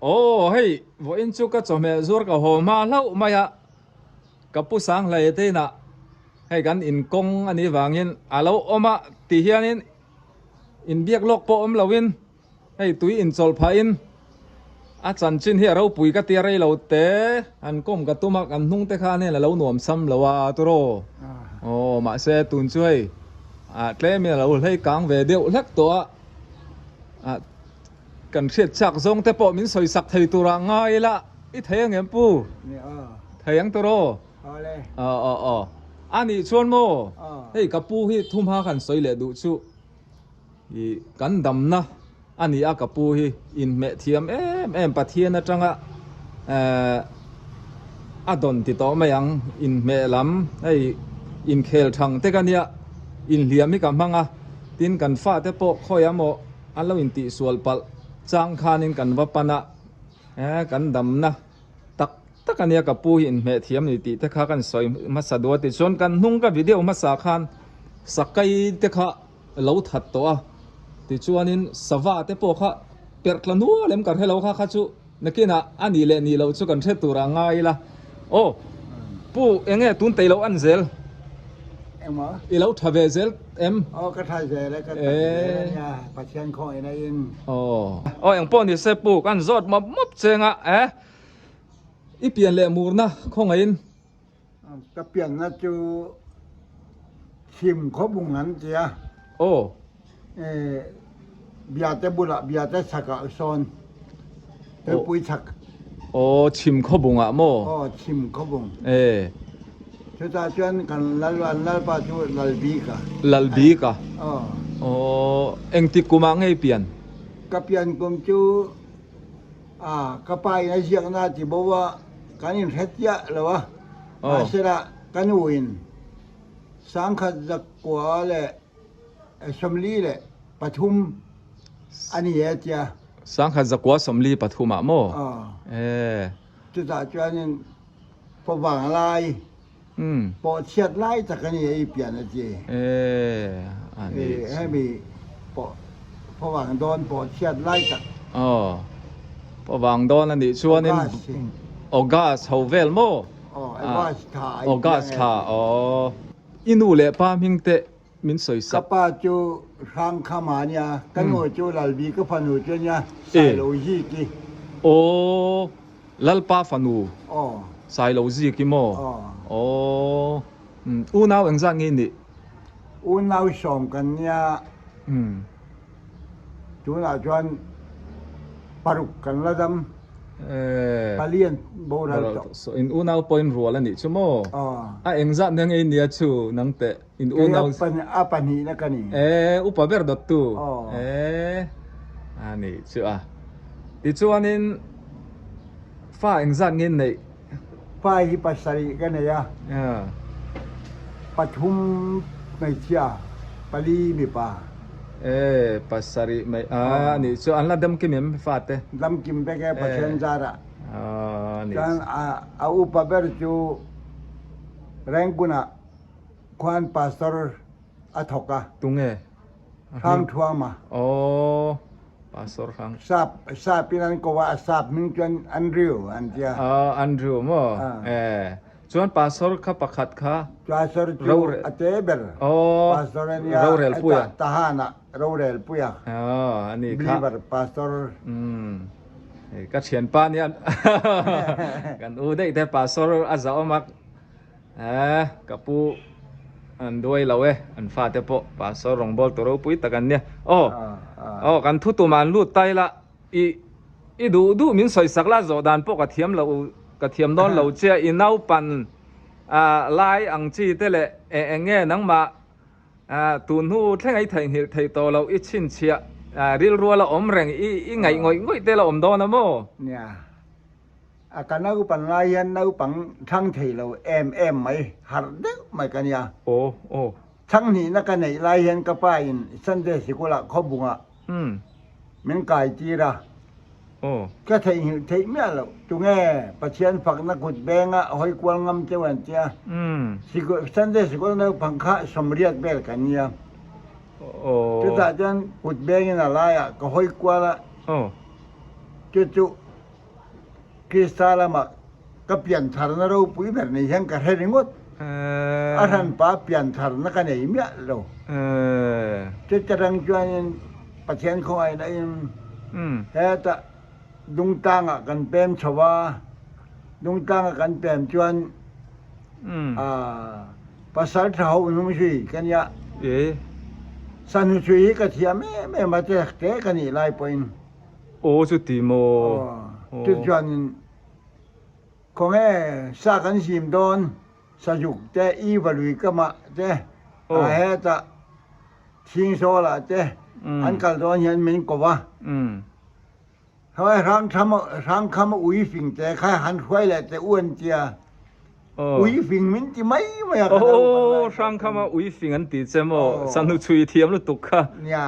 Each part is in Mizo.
Aw hei vawiin chu ka chawhmeh zuar ka haw hma hlauh mai a, ka pu sang hlei te inah hei kan inkawng a nih vangin a lo awm a ti hianin inbiak lawk pawh awm loin hei tui inchawlh phahin a chanchin hi a ropui ka tia rei lo te han kawm ka tum a kan hnung te khan hian a lo nuam sam lo a turaw aw mahse tun chu hei ah tlemin a lo hlei kang ve deuh hlek tawh a ah Kan hriat chak zawng te pawh min sawi sak thei tur ah ngai ila i thei ang em pu? Thei ang tur aw. Aw aw aw. A nih chuan maw hei ka pu hi thumha kan sawi leh duh chu i kan damna a ni a ka pu hi inhmeh thiam em em Pathian atanga eh a dawn ti tawh mai ang inhmeh lam hei inkhel thang te ka nia inhliam hi ka hmang a tin kan fate pawh khawiah maw A lo intihsual palh chang khanin kan va pan a, eh kan damna tak tak a nia ka pu hi inhmeh thiam ni tih te kha kan sawi hmasa duh a tichuan kan hnung ka video hmasa khan sakai te kha lo that tawh a tichuanin sava te pawh kha perh tla nual em ka hre lo kha kha chu Nakinah a nih leh nih loh chu kan hre tur a ngai ila. Aw, Pu, eng nge tun tei lo an zel? Engmaw? I lo tha ve zel em? Aw, ka tha zel e, ka tha zel a nia, Pathian khawngin a in. Aw, aw eng pawh ni se Pu, kan zawt mawp mawp cheng a, eh, i pian leh murna khawngaihin. Ka pianna chu Chhim khawbung an ti a. Aw. Biate bulah Biate chhakah sawn Tuipui chhak. Aw Chhim khawbungah maw? Aw Chhim khawbung. E. Chutah chuan kan lal an lalpa chu Lalbika. Lalbika. Aw. Aw engtik kumah ngei pian? Ka pian kum chu A, ka pa in a ziakna a ti bo a, kan inhre chiah lo a, mahsela ka nu in 1943 a ni e tia. 1943 ah maw? Aw. E. Chutah chuanin pawvang lai, pawh chhiat lai tak a ni e i pian a ti. E, a ni. E, hemi pawh pawvang dawn pawh chhiat lai tak. Aw, pawvang dawn a nih chuanin August. August ho vel maw? Aw, August thla a i pian e. August thla, aw. I nu leh pa hming teh min sawi sak. Ka pa chu Hrangkhama a nia, ka nu chu Lalbi ka fanu chu a nia, Sailoziki. Aw, Lalpa fanu Aw. Sailoziki maw? Aw. Aw, unau engzat nge i nih? Unau sawm kan nia, tunah chuan paruk kan la dam. Palian boral tawh. So in unau pawh in rual a nih chu maw? Aw. A engzat nia ngei nia chu nang teh in unau. Kei a pahnihna ka ni. E upa ber dawt tu. Aw. E a nih chu a. Tichuanin fa engzat nge in neih? Fa hi pasarih ka nei a. Pathum hmeichhia, pali mipa. E, pasarih mai a nih chu an la dam kim em fate? Dam kim vek e Pathian zarah. A nih chu. Chuan a upa ber chu Rengkunah khuan pastor a thawk a. Tunge? Hrangthuama. Aw, Pastor Hrang. Sap, sapin an ko a, a sap hming chuan Andrew an tia. Aw, Andrew maw? E. Chuan Pastor kha pakhat kha. Pastor chu a te ber. Aw, Pastor a nia. Rorelpuia. Tahanah Rorelpuia. Aw, a ni kha. Believer Pastor. Umm, ka thianpa nia kan u daih te Pastor a zahawm a. Eh, ka pu an duai lo e, an fate pawh pastor rawngbâwl tu ropui tak an nia. Aw, aw kan thu tumah an lut ta ila, i i duh duh min sawi sak la zawh dan pawh ka thiam lo, ka thiam dawn lo che a, i naupan ah lai ang chi te leh eng eng nge nangmah ah tun hnu thleng a i theihnghilh theih tawh loh, i chhinchhiah ah rilrual a awm reng, i i ngaih ngawih ngawih te la awm dawn a maw? Nia. A ka naupang lai hian naupang thlang thei lo em em mai, harh deuh mai ka nia. Aw, aw. Thlang hnihna ka neih lai hian ka pa in Sunday sikul-ah khawbungah min kai tir a. Aw. Ka theihnghilh theih miah loh. Tunge Pathian fakna kut benga hawi kual ngam cheu an tia. Sikul, Sunday sikul naupang kha sawmriat vel kan nia. Aw. Chutah chuan kut bengin a laiah ka hawi kual a. Aw. Chu chu Krista lama ka piantharna ropui ber ni hian ka hre ringawt. A hranpa piantharna ka nei miah lo. Chuti rang chuanin Pathian khawngaihna in hetah Dungtlangah kan pem chho a, Dungtlanga kan pem chuan pasal tha ho hnung zui ka nia. Sanhu chhui hi ka thiam em em a, te te ka nih lai pawhin. Aw chuti maw? Aw, chuchuanin khawnge sa kan zim dawn, sazuk te, iva lui kamah te, a hetah Thingzawlah te an kal dawn hian min ko va. Hawai hrangkham ui fing te kha han hruai leh teh u an tia. Ui fing min ti mai mai a ka lo pan lai. Hrangkham a ui fing an ti che maw? Sanhu chhui thiam lutuk kha. Nia.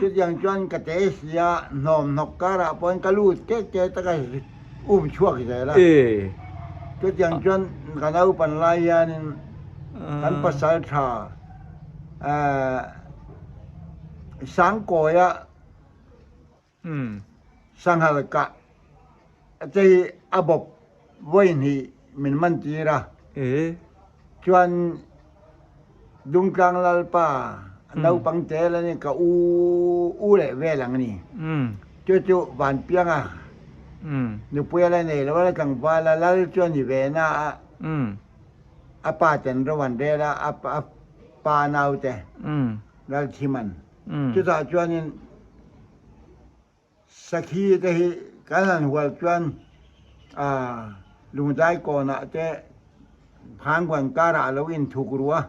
Chutiang chuan ka te si a, hnawm hnawk karah pawhin ka lut kek kek taka um chhuak zel a. Chutiang chuan ka naupan lai hianin kan pasal tha Sangkawia sanghal kah te hi a bawp vawi hnih min man tir a. Chuan Dungtlang Lalpa naupang tel a ni, ka u u leh vel ang a ni. Chu chu Vanpianga nupui a la nei lo a, la tlangval a, Lal chu a ni ve na a. A pa ten ro an rel a, a pa naute Lalthiman. Chutah chuanin Sakhi te hi kan han hual chuan Lungdai kawnah te Phanguan karah a lo inthuk ru a.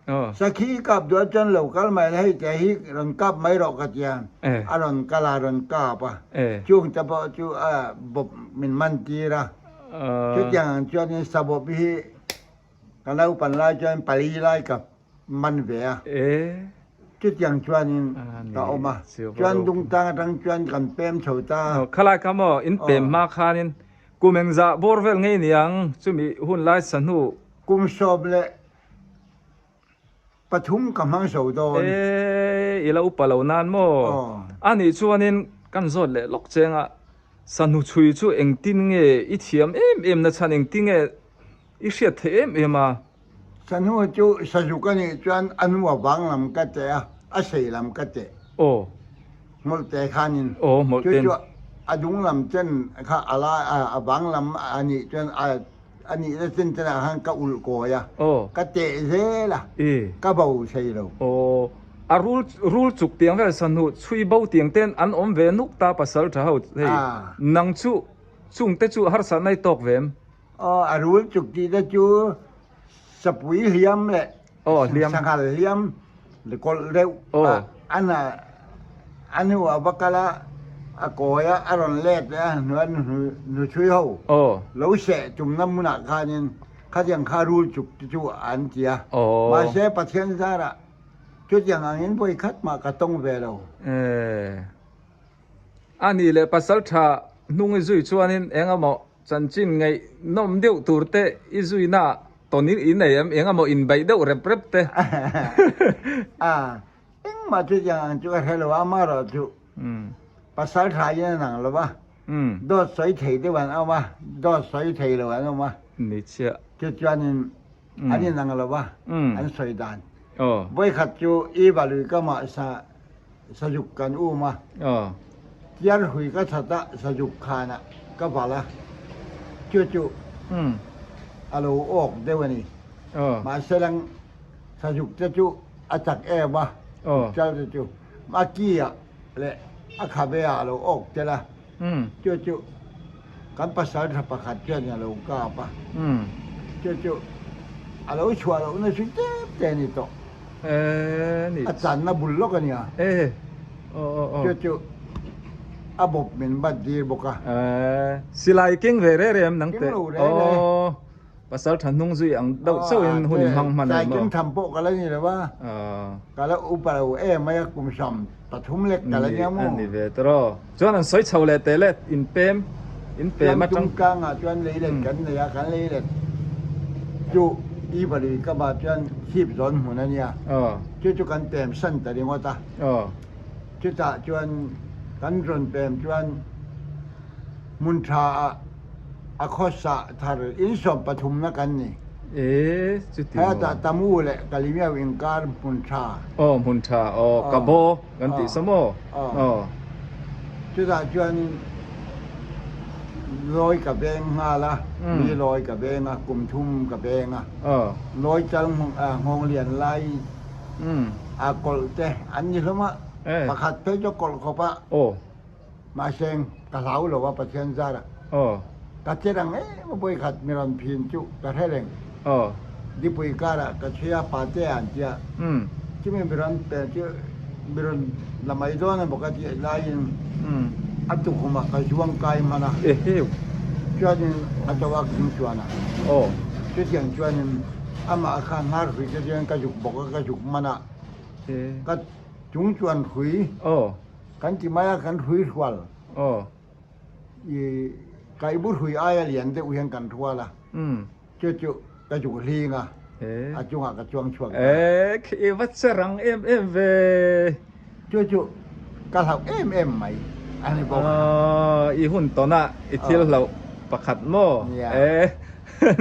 Sakhi kap duah chuan lo kal mai la, hei te hi rawn kap mai rawh ka tia, a rawn kal a, rawn kap a. Chung te pawh chu bawp min man tir a. Chutiang ang chuanin sabawp hi ka naupan lai chuan pali lai ka man ve a. Chutiang chuanin ka awm a. Chuan Dungtlang atang chuan kan pem chho ta. Khalai kha maw in pem hma khanin kum engzah bawr vel ngei niang chumi hun lai sahnu. Kum 13 ka hmang zo dawn. E, i lo upa lo nan maw? A nih chuanin kan zawt leh lawk cheng a, sahnu chhui chu engtin nge i thiam em em na chhan engtin nge i hriat theih em em a? Sahnu chu sazuk a nih chuan a nu a vang lam ka teh a, a sei lam ka teh. Aw. Hmawlh te khanin. Aw, hmawlh ten. Chu chu a dung lam chen kha a lai a vang lam a nih chuan a A nih na chin tenah khan ka ulh kawi a, ka teh zel a, ka bo thei lo. Aw, a rul rul chuk tiang vel sahnu chhui bo tiang ten an awm ve nuk ta pasal tha ho hei nang chu chung te chu harsat nai tawk ve em? Aw, a rul chuk tih te chu sapui hliam leh sanghal hliam kawlh deuh a an a hnu ah va kal a, a kawi a, a rawn let leh a hnuai hnuchhui ho lo seh tumna hmunah khanin khatiang kha rul chuk te chu an ti a, mahse Pathian zarah chutiang angin vawi khat mah ka tawng ve lo. A nih leh pasal tha hnung i zui chuanin eng emaw chanchin ngaih nawm deuh tur te i zuina tawn i nei em? Eng emaw inbeih deuh rep rep te? A, engmah chu tiang ang chu ka hre lo a, amaherawh chu pasal tha in a nang lo va, dawt sawi thei deuh an awm a, dawt sawi thei lo an awm a. Ni chiah. Chu chuanin an inang lo va, an sawi dan. Vawikhat chu i valui kamah sa Sazuk kan um a, tial hui ka that a, sazuk khanah ka val a, chu chu a lo awk deuh a ni. Mahse lang sazuk te chu a chak em a, chal te chu a ki ah leh a khabe ah a lo awk tel a, chu chu kan pasal tha pakhat chuan a lo kap a, chu chu a lo chhuah lohna chu tep te a ni tawh. A channa bul lawk a nia. Chu chu a bawp min bat dir bawk a. Silai keng ve reh reh em nang teh? Keng lo reh reh. Pasal tha hnung zui ang deuh chauh in hun in hmang hman a ni maw? Silai keng tham pawh ka la ni lo a. Ka la upa lo em mai a, kum 30 lek ka la nia maw? A ni ve tawh. Chuan an sawi chho leh teh le, in pem, in pem atang. Chuan Tungkangah chuan leilet kan nei a, kan leilet chu i valui kamah chuan hip zawn hmun a nia. Chu chu kan pem san ta ringawt a. Chutah chuan kan rawn pem chuan. Hmun tha ah a khawsa thar in sawmpathumna kan ni. E, chuti maw? Hetah Tamu leh Kalimiau inkar hmun tha. Aw, hmun tha. Aw, ka baw kan tih sa maw? Aw. Chutah chuanin lawi ka veng nghal a, mi lawi ka veng a, kum thum ka veng a. Lawi chal nghawng lian lai a kawlh te an ni hlawm a, pakhat phei chu kawlh khawp a. Mahse ka hlau lo a Pathian zar ah. Ka che rang em a vawikhat mi rawn phin chu ka hre reng. Dipui kar ah ka chhui a pate an tia. Chumi mi rawn pe chu mi rawn la mai dawn emaw ka tih laiin a tukhum ah ka zuang kai hman a. Chuanin a to a king chuan a. Chutiang chuanin amah kha hnar hrui te chuan ka zuk bawk a ka zuk hman a. Ka chung chuan hrui. Kan ti mai a, kan hrui hrual. Aw. I kaihbu hrui aia lian deuh hian kan hrual a. Chu chu ka zuk hling a, a chungah ka chuang chhuak ta. E, khi i va che rang em em ve. Chu chu ka hlauh em em mai a ni bawk. Aw, i hun tawn a, i thil hlauh pakhat maw? E,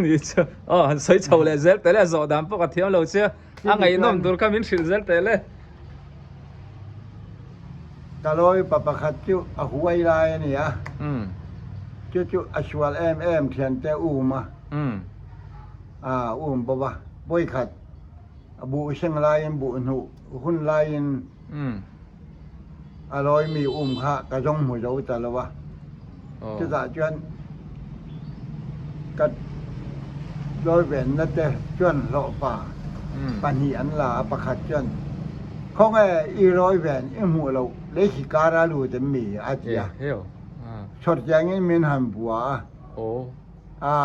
ni chu. Aw, han sawi chho leh zel teh le, zawh dan pawh ka thiam lo che. A ngaihnawm tur kha min hrilh zel teh le. Ka lawi pa pakhat chu a huai lai a ni a, chu chu a sual em em thiante um a, a um bawk a, vawikhat a buh seng laiin buh hnuh hun laiin a lawi mi um kha ka zawng hmu zo ta lo a, chutah chuan ka lawi venna te chuan hlawhfa pahnih an la a, pakhat chuan khawnge i lawi ven i hmuh loh lei khi kar a lut em mi a ti a, chhawr chiangin min han bua a,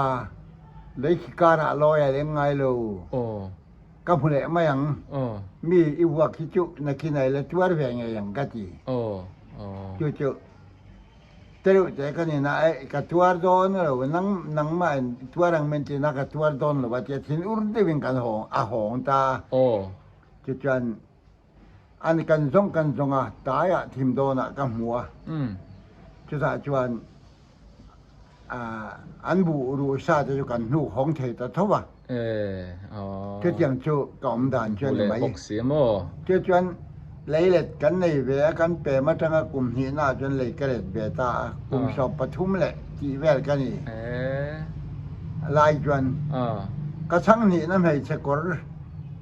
lei khi karah lawi a leng ngai lo. Ka hmu leh mai ang. Mi i vuak hi chu nakin a ila tuar ve ngei ang ka ti. Chu chu tereuh te ka ni na e ka tuar dawn lo nang nangmah in tuar ang min ti na ka tuar dawn lo a tia thin ur deuhin kan hawng a hawng ta a. Chu chuan an kan zawng kan zawng a taiah thim dawnah ka hmu a. Chutah chuan an buh ruh sa te chu kan hnuk hawng thei ta tho a. Chutiang chu ka awm dan chu a ni mai. Chu chuan leilet kan nei ve a, kan pem atanga kum hnihna ah chuan lei ka let ve ta a, kum 13 leh tih vel ka ni lai chuan ka chhang hnihna hmeichhe kawr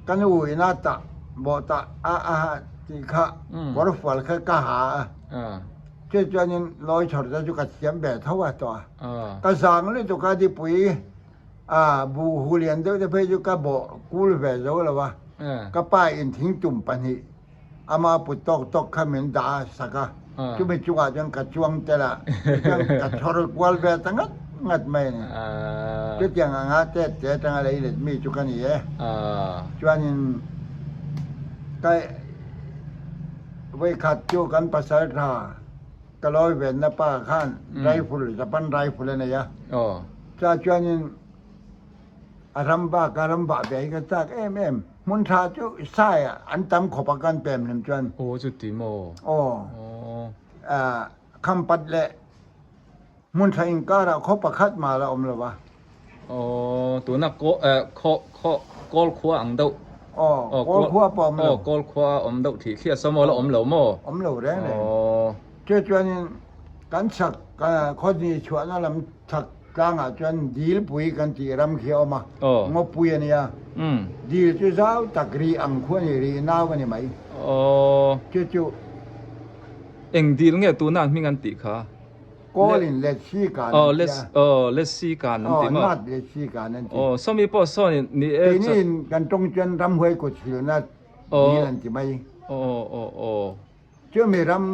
ka nu ina tah bawh tah a a tih kha kawr fual kha ka ha a. Chu chuanin lawi chhawr te chu ka thiam ve tho a tawh a. Ka zang lutuk a dipui a buh hu lian deuh te phei chu ka bawh kul ve zo lo a. Ka pa in thingtum pahnih ama put tawk tawk kha min dah a sak a. Chumi chungah chuan ka chuang tel a, tichuan ka chhawr kual ve ta ngat ngat mai a ni. Chutiang anga tet te atanga lei let mi chu ka ni e. Chuanin ka. Vawikhat chu kan pasal tha ka lawi venna pa khan rifle, Japan rifle a nei a. Chutah chuanin a ram bak a ram vah ve hi ka chak em em. Hmun tha chu sai ah an tam khawp a kan pem hlim chuan. Aw chuti maw? Aw. Khampat leh hmun tha inkarah khaw pakhat mah la awm lo va. Aw, tuna kaw eh khaw khaw kawl khua ang deuh. Aw, kawl khua pawh awm lo. Aw, kawl khua a awm deuh thih thliah saw maw la awm lo maw? Awm lo reng reng. Aw. Chu chuanin kan chhak khawhni chhuahna lam chhak tlangah chuan dilpui kan tih ram khi a awm a. Aw. Ngawpui a nia. Dil chu zau tak rih ang khu a ni, rih nau a ni mai. Aw. Chu chu. Eng dil nge tuna an hming an tih kha? Kawl in Letsi kan an ti a. Aw, Letsi kan an ti maw? Aw, Nat Letsi kan an ti. Aw, sawmi pawh sawn in ni e. Keini in kan tawng chuan ramhuai kut silna dil an ti mai. Aw, aw, aw. Chumi ram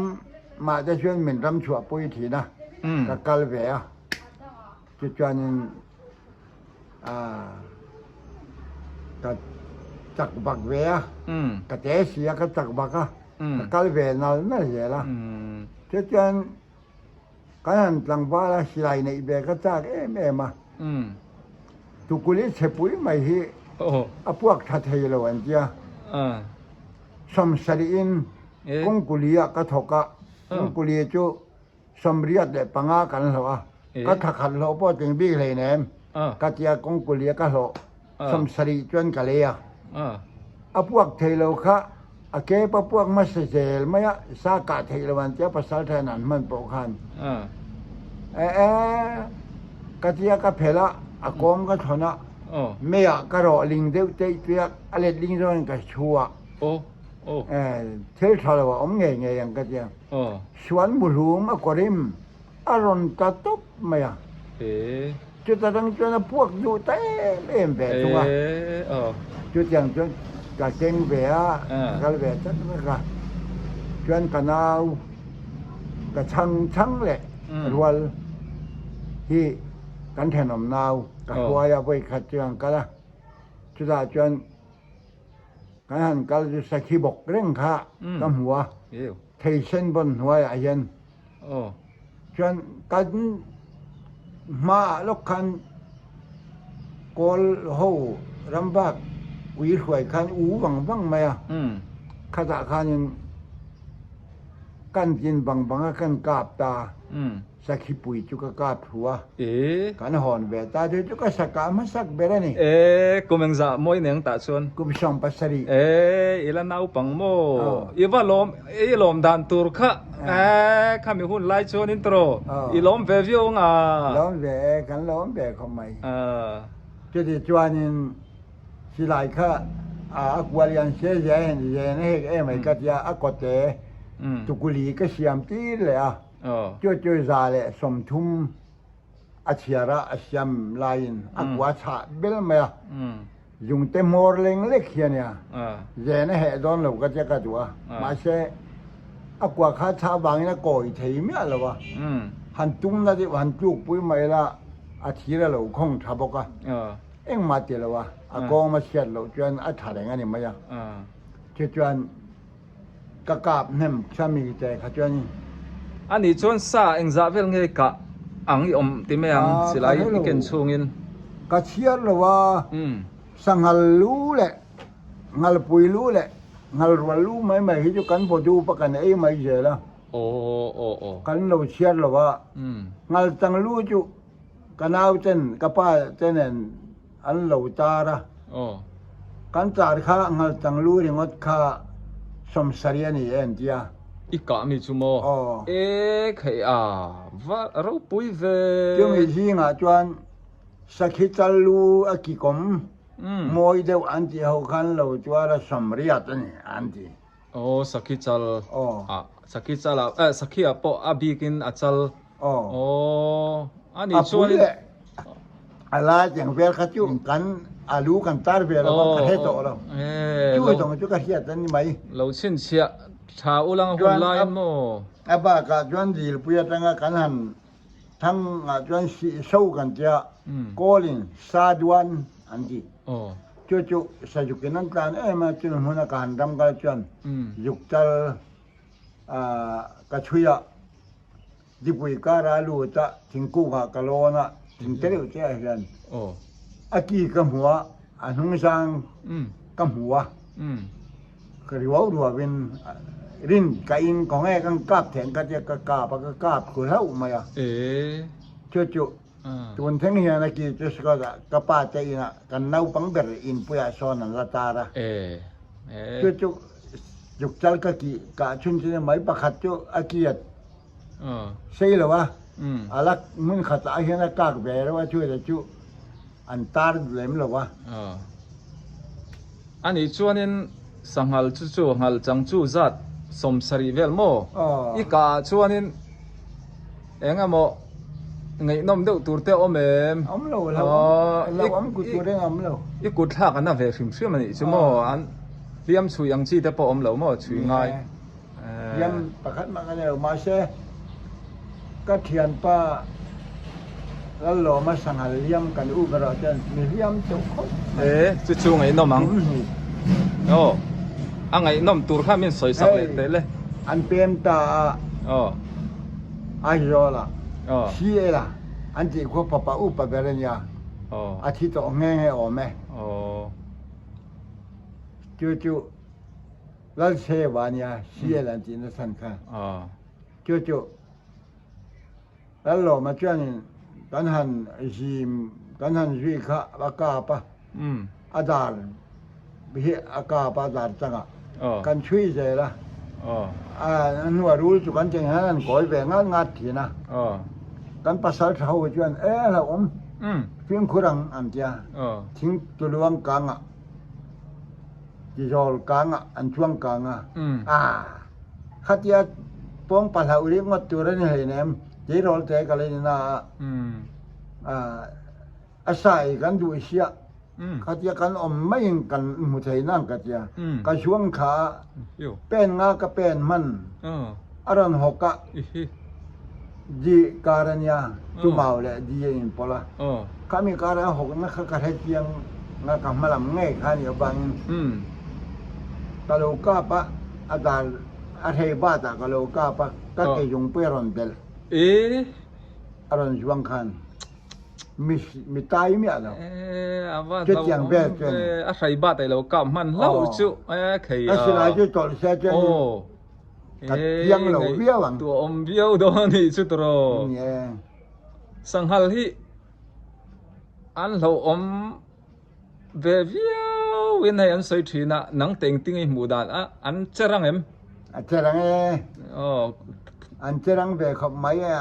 mah te chuan min ram chhuah pui thin a, ka kal ve a. Tichuanin ka chak bak ve a, ka te si a ka chak bak a, ka kal ve nal nal zel a. Tichuan kan han tlangval a silai neih ve ka chak em em a, tukuli chhepui mai hi a puak tha thei lo an tia. Sawmsarihin kawngkuli ah ka thawk a, kawngkuli chu 85 kan hlauh a. Ka thla khat hlawh pawh tling bik hleinem. Ka tia kawngkulia ka hlawh 70 chuan ka lei a. A puak thei lo kha a kep a puak hmasa zel mai a, sa kah theih lo an tia pasal then an hman pawh khan. E e, ka tia ka phelh a, a kawm ka thawn a, meiah ka rawh ling deuh teih tuiak a let ling zawngin ka chhu a. E, thil tha lo a awm ngei ngei ang ka tia. Suan muhlum a kawrim a rawn ta tawp mai a. Chuta tang chuan a puak duh ta em em ve thung a. Chutiang chuan ka keng ve a, ka kal ve tak tak a. Chuan ka nau ka chhang chhang leh rual hi kan thenawm nau ka hruai a vawi khat chu an kal a. Chutah chuan kan han kal chu sakhi bawk reng kha ka hmu a, theisen bawn hnuaiah hian. Chuan kan hmaah lawk khan kawl ho rambak ui hruai khan u vang vang mai a, khatah khanin kan tin bang bang a kan kap ta. Sakhi pui chu ka kap thu a, kan hawn ve ta chu chu ka sakah hmasak ber a ni. E, kum engzah mawi neng tah chuan? Kum 70. E, i la naupang maw? I va lawm, i lawm dan tur kha, e, khami hun lai chuan in tawh, i lawm ve viau anga? Lawm ve e, kan lawm ve khawp mai. Chuti chuanin silai kha a kual hian se zen zen a hek em mai ka tia, a kawte tukuli ka siam tir leh a. Chu chu 130 a chhiar a, a siam laiin a kua chhah bel mai a. Zungte hmawr leng lek hi a nia. Zen a heh dawn lo ka tia ka duh a. Mahse, a kua kha chhah vangin a kawi thei miah lo a. Han tumna deuh han tlukpui mai la, a thir a lo khawng tha bawk a. Engmah ti lo a, a kawng a chhiat loh chuan a tha reng a ni mai a. Chu chuan. Ka kap hnem Sami te kha chuan in. A nih chuan sa engzah vel nge kah ang i awm ti mai ang silai i ken chhungin. Ka chhiar lo a, sanghal lu leh ngalpui lu leh ngalrual lu mai mai hi chu kan vaw dup a kan ei mai zel a. Kan lo chhiar lo a, ngalchang lu chu ka nau ten ka pa te nen an lo tar a, kan tar kha ngalchang lu ringawt kha 70 a ni e an ti a. I kah mi chu maw? E khei a, va ropui ve. Chumi zingah chuan sakhi chal lu a kikawm mawi deuh an tih ho khan lo chuar a 80 a ni an ti. Aw sakhi chal a sakhi chal ah eh sakhi ah pawh a bikin a chal aw a nih chuan in a lai tiang vel kha chu kan a lu kan tar ve lo ka hre tawh lo chu zawng chu ka hriat a ni mai lo chhinchhiah tha ulang hun lai in maw a bakah chuan dilpui atanga kan han thang ah chuan sih so kan tia kawlin sa duan an ti. Chu chu Sazukin an tlan em a, chumi hmuna ka han ram kal chuan zukchal ka chhui a, dipui kara lut a, thingkungah ka lawn a, thing te deuh chiah hian a ki ka hmu a, a hnungzang ka hmu a, ka riau ruauin rin ka in kawng e kan kap theih ang ka tia ka kap a, ka kap thlu hlauh mai a, chu chu Tun thleng hian a ki chu Scott ah ka pa te inah kan naupang ber inpuiah sawn an la tar a. Chu chu zukchal ka ki kah chhun chu ni mai pakhat chu a ki a sei lo a, a la hmun khatah hian a kak ve reuh a chu te chu an tar lem lo a. A nih chuanin sanghal chu chu nghal chang chu zat 70 vel maw? I kah ah chuanin eng emaw ngaihnawm deuh tur te a awm em? Awm lo, lo awm kut tur eng a awm lo. I kut thlak an na ve hrim hrim a nih chu maw? An hliam chhui ang chi te pawh awm lo maw chhui ngai? Hliam pakhat mah ka nei lo, mahse ka thianpa Lallawma sanghal hliam kan up erawh chuan mi hliam teuh khawp mai. E, chu chu ngaihnawm ang. Aw, a ngaihnawm tur kha min sawi sak leh teh le. An pem ta a, Aizawl ah, CL ah an tih khuaa fapa upa ber a nia, a thi tawh nghe nghe awm e. Chu chu Lalchhewa a nia, CL an tih nasa kha. Chu chu Lallawma chuanin. Kan han zim kan han zui kha a kap a, a dar hi a kap a dar changah kan chhui zel a, a hnua rul chu kan teng hian an kawi ve ngat ngat thin a, kan pasal tha ho chuan e hlauhawm fimkhur ang an tia, thing tuluang kangah tizawl kangah an chuang kang a, aa khatia pawng pa hlauh rik ngawt tur a ni hleinem. Tleirawl te ka la ni na a, a sai kan duh sia, khatia kan awm maiin kan hmu thei nang ka tia, ka zuang thla a, pen nga ka pen hman a rawn hawk a, di kar a nia, chu mau leh di a inpawlh a, khami kar a hawk na kha ka hre chiang nga ka hma lam ngei kha a nih avangin ka lo kap a, a dar A hrei bat ah ka lo kap a, ka ke zung pawh i rawn belh. E. A rawn zuang khan mi mi tai miah lo. E, a va Chutiang vel chuan. A hrei bat ah i lo kap hman hlauh chu. E, khei a. Ka silai chu tawlh sia chuan ka chiang lo viau ang. Tuah awm viau dawn a nih chu tawh. Ni e. Sanghal hi an hlauhawm. Ve viau in hei an sawi thin a, nang teng ting i hmuh dan a, an che rang em? A che rang e. Aw. An che rang ve khawp mai e,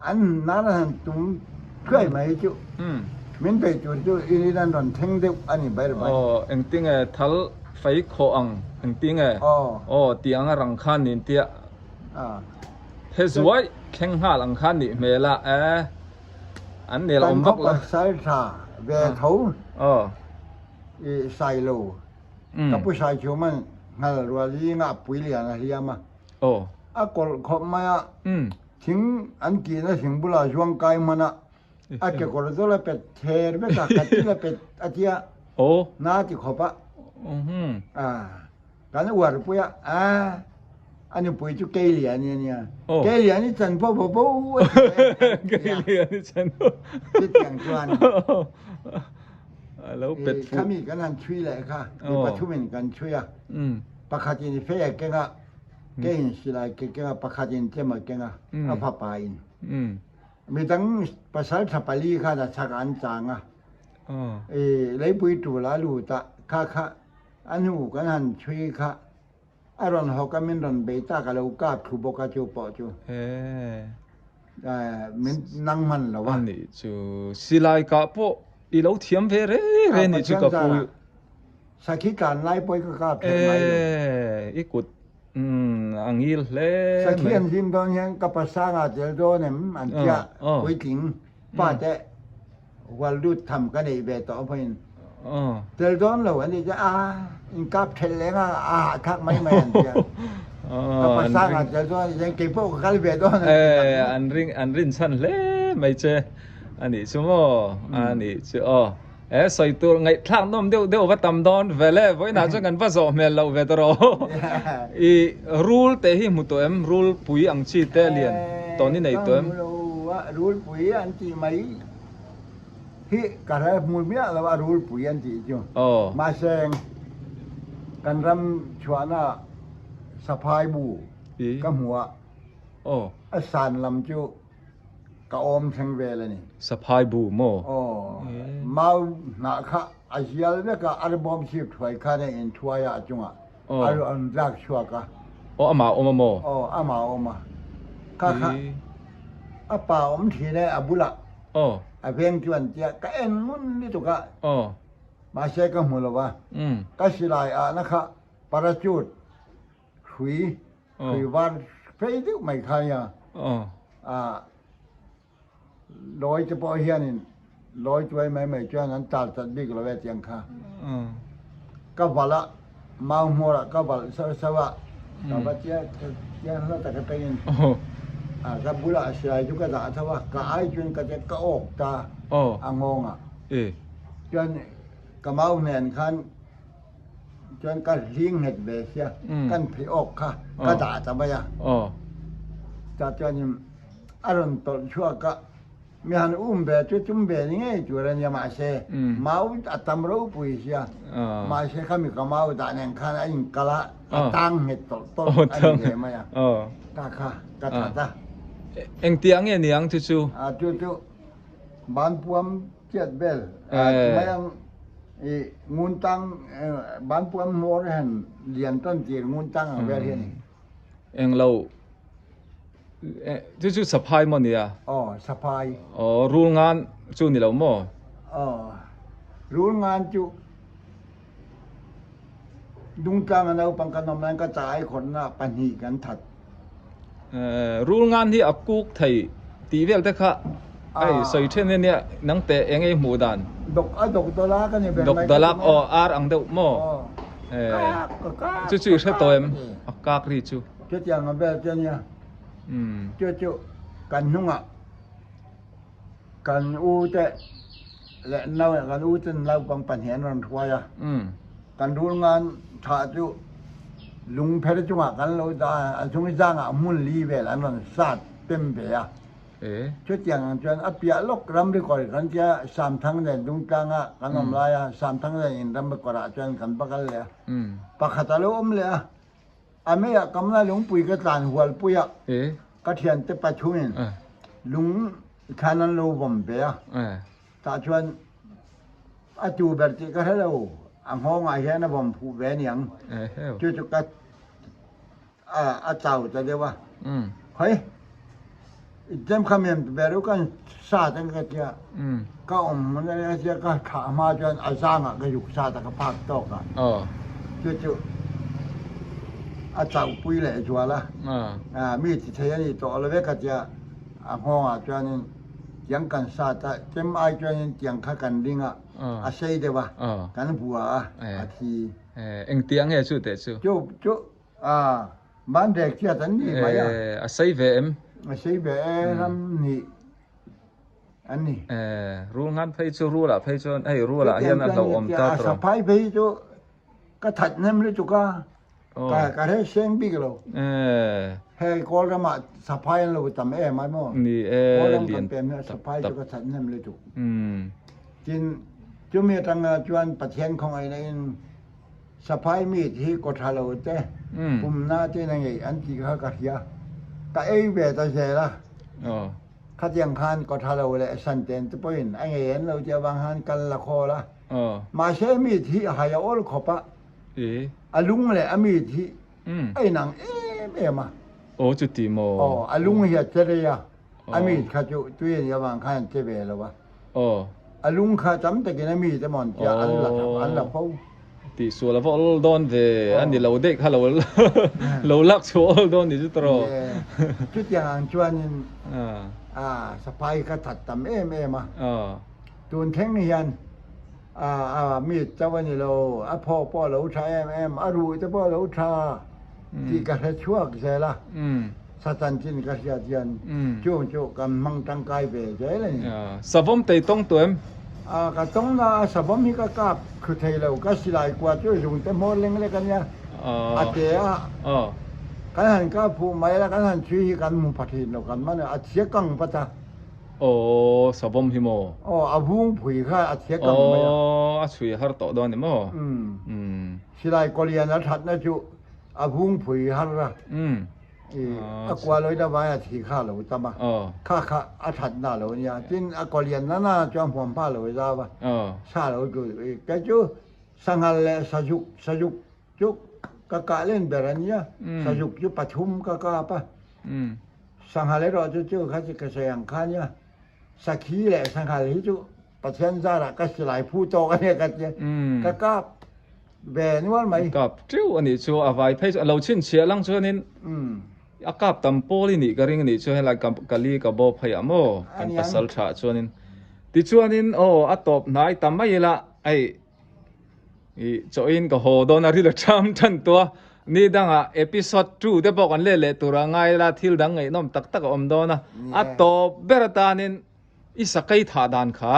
an nan an han tum thuai mai chu. Min bei tur chu in an rawn thleng deuh a ni ber mai. Aw, engtinge thal fei khawh ang, engtinge? Aw. Aw, tih ang a rang khan nin tia. A. He zuai thleng nghal ang khan nih hmel a, e. An nel awm vak lo. Kan khaw pasal tha ve tho i sai lo. Ka pu sai chu man nghal rual zinga a pui lian a hliam a. A kawlh khawp mai a. Thing an kihna thing bulah zuang kai hman a. A kekawr chu la pet ther vek a, ka ti la pet a tia. Na ti khawp a. Kan uar pui a, a a nupui chu Keiliani a nia. Keiliani chan pawh bo bo a ti e. Keiliani chan pawh. Chutiang chuan. A lo pet fuh. Khami kan han chhui leh kha, mi pathumin kan chhui a. Pakhatin fei a keng a, keiin silai ke keng a, pakhatin chem a keng a, a fapain. Midang pasal tha pali khan a chhakah an chang a. Leipui tul a lut a, kha kha A hnu kan han chhui kha a rawn hawk a min rawn bei tak a lo kap thlu bawk a chu pawh chu min nang hman lo a. Anih chu silai kah pawh i lo thiam ve re re nih chu ka pu. Sakhi tlan lai pawh i ka kap theih ngai lo. I kut a ngil hle mai. Sakhi an hlim dawn hian ka pasanga tel dawn em an tia puitling pa te Hual lut tham ka neih ve tawh pawhin tel dawn lo an ti chuan a in kap thelh leng a a hahthlak mai mai an ti a. Ka pasang ah tel dawn a ti chuan kei pawh ka kal ve dawn an ti tak mai. An ring an rin chhan hle mai che a nih chu maw a nih chu aw. E sawi tur ngaihthlak nawm deuh deuh va tam dawn ve le vawiinah chuan kan va zawh hmel loh ve ta rawh. I rul te hi hmu tawh em rul pui ang chi te lian tawn i nei tawh em? Ka hmu lo a rul pui an tih mai. Hi ka hre hmu miah lo a rulpui an tih chu. Mahse kan ram chhuahna saphai bu ka hmu a, a san lam chu ka awm thleng vel a ni. Saphai bu maw? Aw, mau hnah kha a zial vek a, arbawm chhip thuai khan a inthuai a a chungah a rawn tlak chhuak a. Aw, amah a awm a maw? Aw, amah a awm a. Kha kha a pa awm thin e a bulah. Aw. A veng chu an tia, ka en ngun lutuk a. Aw. Mahse ka hmu lo va. Ka silai ahna kha parachute hrui, hrui var phei deuh mai kha nia. Aw. Ah, lawi te pawh hianin lawi tuai mai mai chuan an tar chat bik lo e tiang kha. Ka valh a, mau hmawr ah ka valh sauh sauh a, ka va tia tia hla tak atangin ah ka bulah silai chu ka dah tho a, ka ai chuan ka tia ka awk ta a nghawng ah chuan ka mau hnen khan chuan ka hling nghet ve sia, kan phei awk kha ka dah ta mai a, tah chuanin a rawn tawlh chhuak a. Mi han um ve chu tum ve ni ngei tur a nia mahse mau a tam ropui sia mahse khami ka mau dah nen khan a inkal a a tang nghet tawlh tawlh a ni ve mai a ka kha ka that a. Engtiang nge niang chu chu? A chu chu. Banpuam chiat vel ti mai ang i ngun tang banpuam hmawr hian lian tan tir ngun tang ang vel hi a ni. Englo chu chu saphai maw nia? Aw saphai. Aw rul ngan chu ni lo maw? Aw rul ngan chu Dungtlang a naupang kan awm laiin ka chai khawrhna pahnih kan that. Rul ngan hi a kuk thei tih vel te kha hei sawi then ania nang teh eng ei hmuh dan. Dok a dok dawlak a ni ber mai. Dok dawlak aw ar ang deuh maw? Chu chu i hre tawh em a kak ri chu. Chutiang a vel che ania. Chu chu kan hnungah Kan u te leh nau kan u ten naupang pahnih an rawn hruai a, kan rul ngan thah chu lungpher chungah kan lo dah a, a chung zangah hmun li vel an rawn sat pem ve a. Chutiang ang chuan a piah lawk ramri kawr kan tia Samthang nen Dungtlanga kan awm lai a, Samthang nen in ramri kawrah chuan kan va kal leh a, pakhat a lo awm leh a. A meiah kamna lungpui ka tlan hualpui a, ka thiante pathumin lung thlan an lo vawm ve a, tah chuan a tu ber tih ka hre lo, a nghawngah hian a vawm phuh ve aniang, chu chu ka a chau ta deuh a, Hawi, i tlem kha miam ber u kan sat ang ka tia, ka awm hmun a tia ka thlah hma chuan a zangah ka zuk sat a ka phak tawk a, chu chu a chauhpui leh zual a, mi ti thei a ni tawh lo ve ka tia, a nghawngah chuanin tiang kan sat a, tlem ai chuanin tiang kha kan ring a, a sei deuh a, kan vua a, a thi. Engtiang nge chu teh chu? Chu chu A, ban rek chiat an ni mai a. Eh, a sei ve em? A sei ve e, ram hnih an ni. Eh, rul ngan phei chu rul ah phei chuan hei rul ah hian a hlauhawm ta tawh. A saphai phei chu ka that hnem lutuk a, ka ka hre seng bik lo. Eh. Hei kawl ramah saphai an lo tam em ai maw? Ni e, Kawl ram kan pem hian saphai chu ka that hnem lutuk. Tin, chumi atanga chuan Pathian khawngaihna in Saphai meat hi kaw tha lo te, pumna te na ngei an tih kha ka hria. Ka ei ve ta zel a. Khatiang khan kaw tha lo leh san ten te pawhin a ngei an lo tih avang khan kal la khawl a. Mahse meat hi a hai a awl khawp a, a lung leh a meat hi a inang em em a. Aw chuti maw? Aw, a lung hi a che rei a, a meat kha chu tui a nih avang khan an che ve lo a. A lung kha tam takin a mite maw an tia an la an la fo. Tih sual a va awl dawn ve a ni lo daih kha lo lo lak chhuah awl dawn ni chu tawh. Chutiang ang chuanin a saphai kha that tam em em a. Tun thleng hian a mi chauh a ni lo, a phaw pawh a lo tha em em, a ruh te pawh a lo tha tih ka hre chhuak zel a. Satan chin ka hriat hian chung chu kan hmang tangkai ve zel a ni. Savawm tei tawng tu em? A, ka tawng na a, savawm hi ka kap thlu thei lo, ka silai kua chu zungte hmawr leng lek a nia, a te a, kan han kap fuh mai la, kan han chhui hi kan hmu pha thin lo, kan man a, a thia kang vat a. Aw, savawm hi maw? Aw, a vung phui kha a thia kang mai a. Aw, a chhui har tawh dawn a ni maw? Umm. Silai kawlian a thatna chu a vung phui har a. A kua lawih na vai a thi kha a lo tam a, kha kha a that na lo nia. Tin a kaw lian na na chuan huam hma lo zau a, sa lo chu kei chu sanghal leh sazuk, sazuk chu ka kah len ber a nia, sazuk chu pathum ka kap a, sanghal erawh chu chu kha chu ka sawi ang kha nia, sakhi leh sanghal hi chu Pathian zarah ka silai phu tawk a nia ka tia, ka kap. Ve nual mai. Kap teuh a nih chu a vai phei chu a lo chhinchhiah lang chuanin a kap tam pawl i nih ka ring a nih chu helai ka li ka bo phei ah maw kan pasal tha ah chuanin tichuanin aw a tawp hnai ta mai ila hei ih chawhin ka haw dawn a ril a tham than tawh a ni dangah episode 2 te pawh kan let leh tur a ngai ila thil dang ngaihnawm tak tak a awm dawn a a tawp ber atanin I sakei thah dan kha.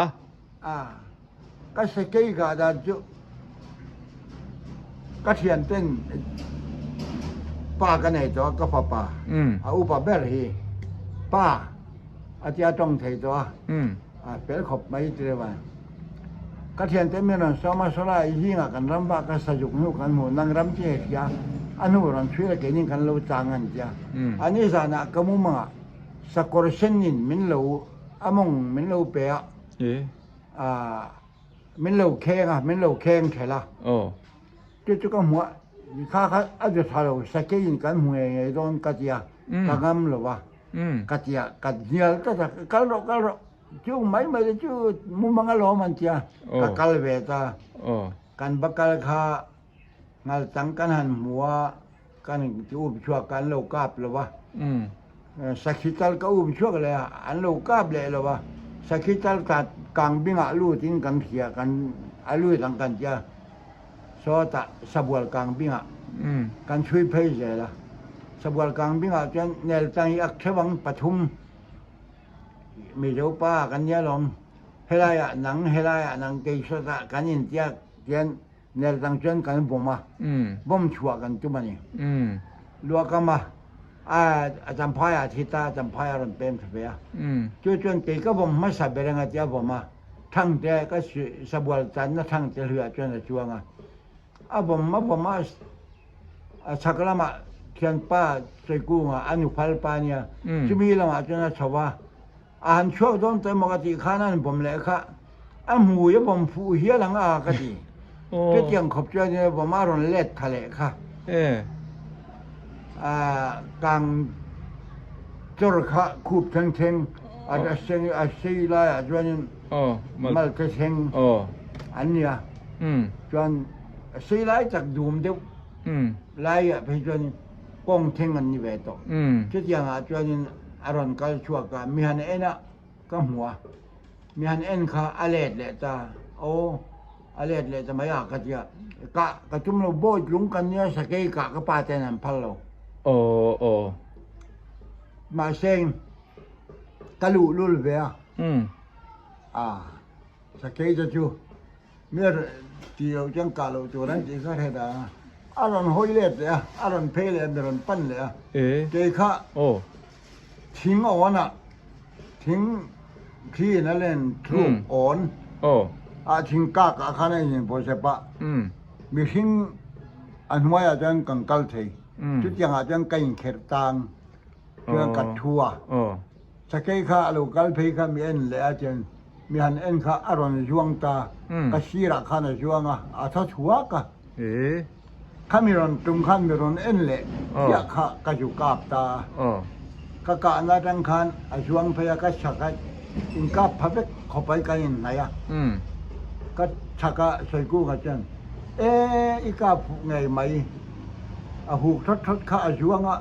A, ka sakei kah dan chu ka thian ten pa ka nei tawh a, ka fapa a upa ber hi pa a tia tawng thei tawh a, a fel khawp mai ti reuh a. Ka thian te min rawn sawm a, sawla i zingah kan ram vah ka sazuk hnu kan hmu, nang ram chi hei hria, a hnu rawn chhui la keinin kan lo chang an tia. A ni zanah ka mumangah Sakawr senin min lo a mawng min lo pe a. Min lo kheng a, min lo kheng thelh a. Chu chu ka hmu a, kha kha a zu tha lo, sakeiin kan hmu ngei ngei dawn ka ti a, ka ngam lo a, ka ti a, ka hnial tlat a, kal rawh kal rawh, chu mai mai te chu mumang alawm an ti a, ka kal ve ta, kan va kal kha ngalchang kan han hmu a, kan ti up chhuak kan lo kap lo va, sakhi tal ka up chhuak leh a, an lo kap leh lo va, sakhi tal kang bingah lutin kan hria kan a lut ang kan ti a. Sawtah Sabual kang bingah kan chhui phei zel a, Sabual kang bingah chuan Neltang hi a theuh ang pathum Mizo pa kan nia lawm, helaiah nang helaiah nang kei sawtah kan intiak tian Neltang chuan kan vawm a, vawm chhuah kan tum a ni. Luakam a a champhaiah a thi ta, champhai a rawn pem thla ve a, chu chuan kei ka vawm hmasa ber anga tia vawm a, Thangte ka sabual channa Thangte hluiah chuan a chuang a, a vawm a vawm a, a chhak lamah thianpa Sawikunga a nuphal pa nia, chumi lamah chuan a chho a, a han chhuak dawn tawh emaw ka tih khan a han vawm leh kha, a hmui a vawm fuh hial ang a ka ti. Chutiang khawp chuan a vawm a rawn let tha leh kha. Kang chawr kha khup thleng thleng a sei laiah chuanin mal te thleng an nia. Chuan a sei lai tak dum deuh laiah phei chuanin kawng thleng an ni ve tawh. Chutiangah chuanin a rawn kal chhuak a, mi han en a ka hmu a, mi han en kha a let leh ta, aw a let leh ta mai a ka ti a, kah ka tum lo bawi tlung kan nia sakei kah ka pa ten an phal lo. Aw aw. Mahse ka luh lul ve a, a sakei te chu mi tih loh chuan kah loh tur an tih kha hret a, a rawn hawi let leh a, a rawn phei leh a, mi rawn pan leh a, kei kha Thing awn ah thing thli in a len thluk awn ah thing kak ah khan a in pawhsep a, mihring a hnuai ah chuan kan kal thei, chutiang ah chuan ka inkherh tang chuan ka thu a, sakei kha a lo kal phei kha mi en leh a chuan mi han en kha a rawn zuang ta, ka sir ah khan a zuang a, a thaw chhuak a. Kha mi rawn tum khan mi rawn en leh chiah kha ka zu kap ta a. Ka kahna atang khan a zuang phei a, ka chhak a inkap pha vek khawp ai kan inhnaih a. Ka chhak a Sawikukah chuan, E, i kap fuh ngei mai. A huk thawt thawt kha a zuang a,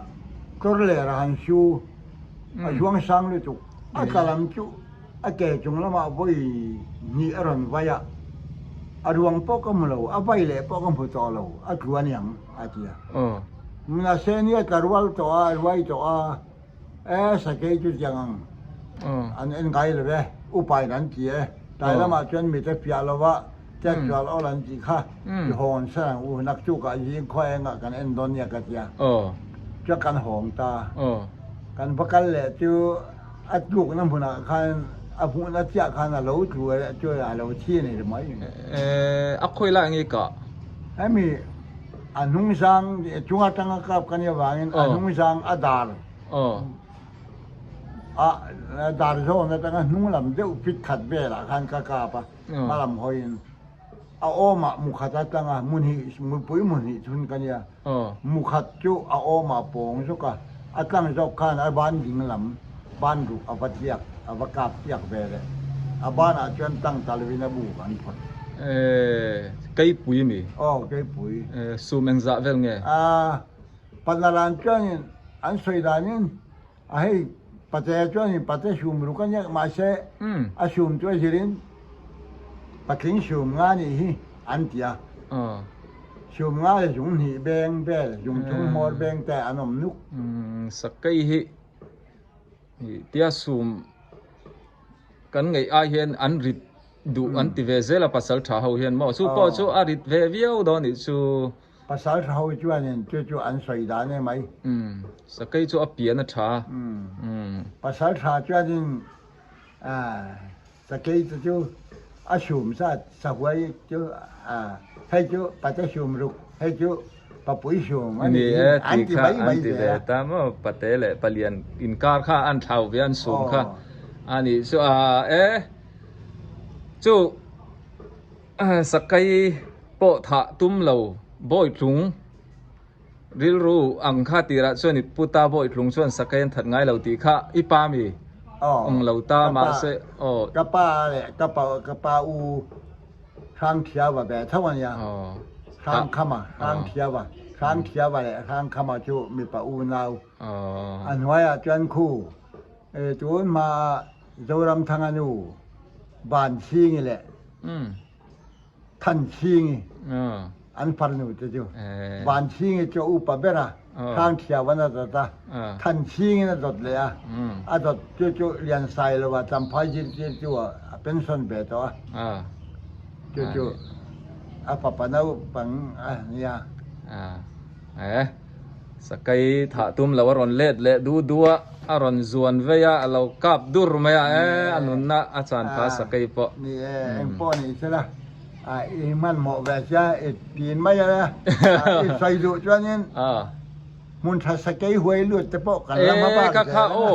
tlawr ler a han su. A zuang sang lutuk. A tla lam chu A ke chung lamah vawi hnih a rawn vai a, a ruang pawh ka hmu lo, a vai leh pawh ka hmu tawh lo, a tlu a niang, a ti a. Mahse ni a tla rual tawh a, a ruai tawh a, e sakei chu tiang ang an en ngai lo e, upain an ti e, tlai lamah chuan mite fiah lo va, chet sual awl an tih kha, i hawn san ang u, naktukah zing khaw engah kan en dawn nia ka ti a, chuan kan hawng ta, kan va kal leh chu. A tlukna hmunah khan a hmuhna chiah khan a lo tlu a chu a lo thi a ni ri mai. A khawi lai nge kah? Hemi a hnung sang chung atanga kap ka nih avangin a hnung sang a dar a dar zawn atanga hnung lam deuh fit khat velah khan ka kap a hma lam hawiin a awmah mu khat atanga mu hnih mupui mu hnih chhun ka nia. Mukhat chu a awm a pawng zawk a, a tlang zawk khan a ban ding lam ban ruk a va tliak, a va kap tliak ve leh. A banah chuan tlang ta lovin a bu kan phawt. Ee, Keipui mi? Aw, Keipui. Ee, sum engzah vel nge? Aa, Panalan chuanin an sawi danin a hei Patea chuanin Pate sum ruk a nia, mahse a sum chu a zirin Patling sum nga nih hi an ti a. Sum nga le zung hnih beng vel, zung thum hmawr beng te an awm nuk. Sakei hi tia sum kan ngaih ai hian an rit duh an ti ve zel a pasal tha ho hian maw chu pawh chu a rit ve viau dawn nih chu. Pasal tha ho chuanin chu chu an sawi dan e mai. Sakei chu a pian a tha. Pasal tha chuanin Sakei te chu a sum sa sahuai chu hei chu pate sum ruk hei chu papui sum a nih hi an ti mai mai ve a. Ta maw pate leh palian inkar kha an thlau ve an sum kha a nih chu a e. Chu Sakai pawh thah tum lo Bawitlung rilru ang kha tirah chuan i puta Bawitlung chuan Sakai an that ngai lo tih kha i pa mi ang lo ta mahse aw. Ka pa leh ka pa ka pa u Hrangthiava ve tho a nia. Hrangkhama Hrangthiava Hrangthiava leh Hrangkhama chu mipa unau a hnuaiah chuan khu tun hmaa Zoramthanga nu Vanchhingi leh Thanchhingi an farnu te chu Vanchhingi chu a upa ber a, Hrangthiauan a dawt a, Thanchhingin a dawt leh a, a dawt chu chu Liansailova Champhai zirtir chu a pension ve tawh a, chu chu a fapa naupang a nia. Sakai thah tum lo a rawn let leh du du a, a rawn zuan vei a, a lo kap dur mai a, e a nunna a chan pha Sakai pawh. Ni e, eng pawh ni sela, i hmanhmawh ve sia, i tin mai a, i sawi duh chuanin hmun tha Sakai huai lut te pawh kan la hma bak zel a.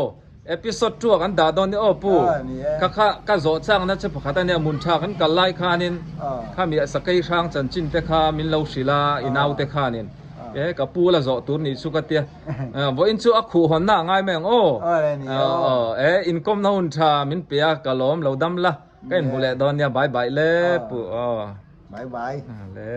Episode 2 ah kan dah dawn ni aw pu. Ka kha ka zawh changna che pakhat a nia mun tha kan kal lai khanin khami a sakei hrang chanchin te kha min lo hrilh a i nau te khanin e ka pu la zawh tur nih chu ka tia vawiin chu a khuh hawnna a ngai mai ang aw e inkawmna hun tha min pe a ka lawm lo dam la ka inhmu leh dawn nia bye bye le pu aw bye bye le.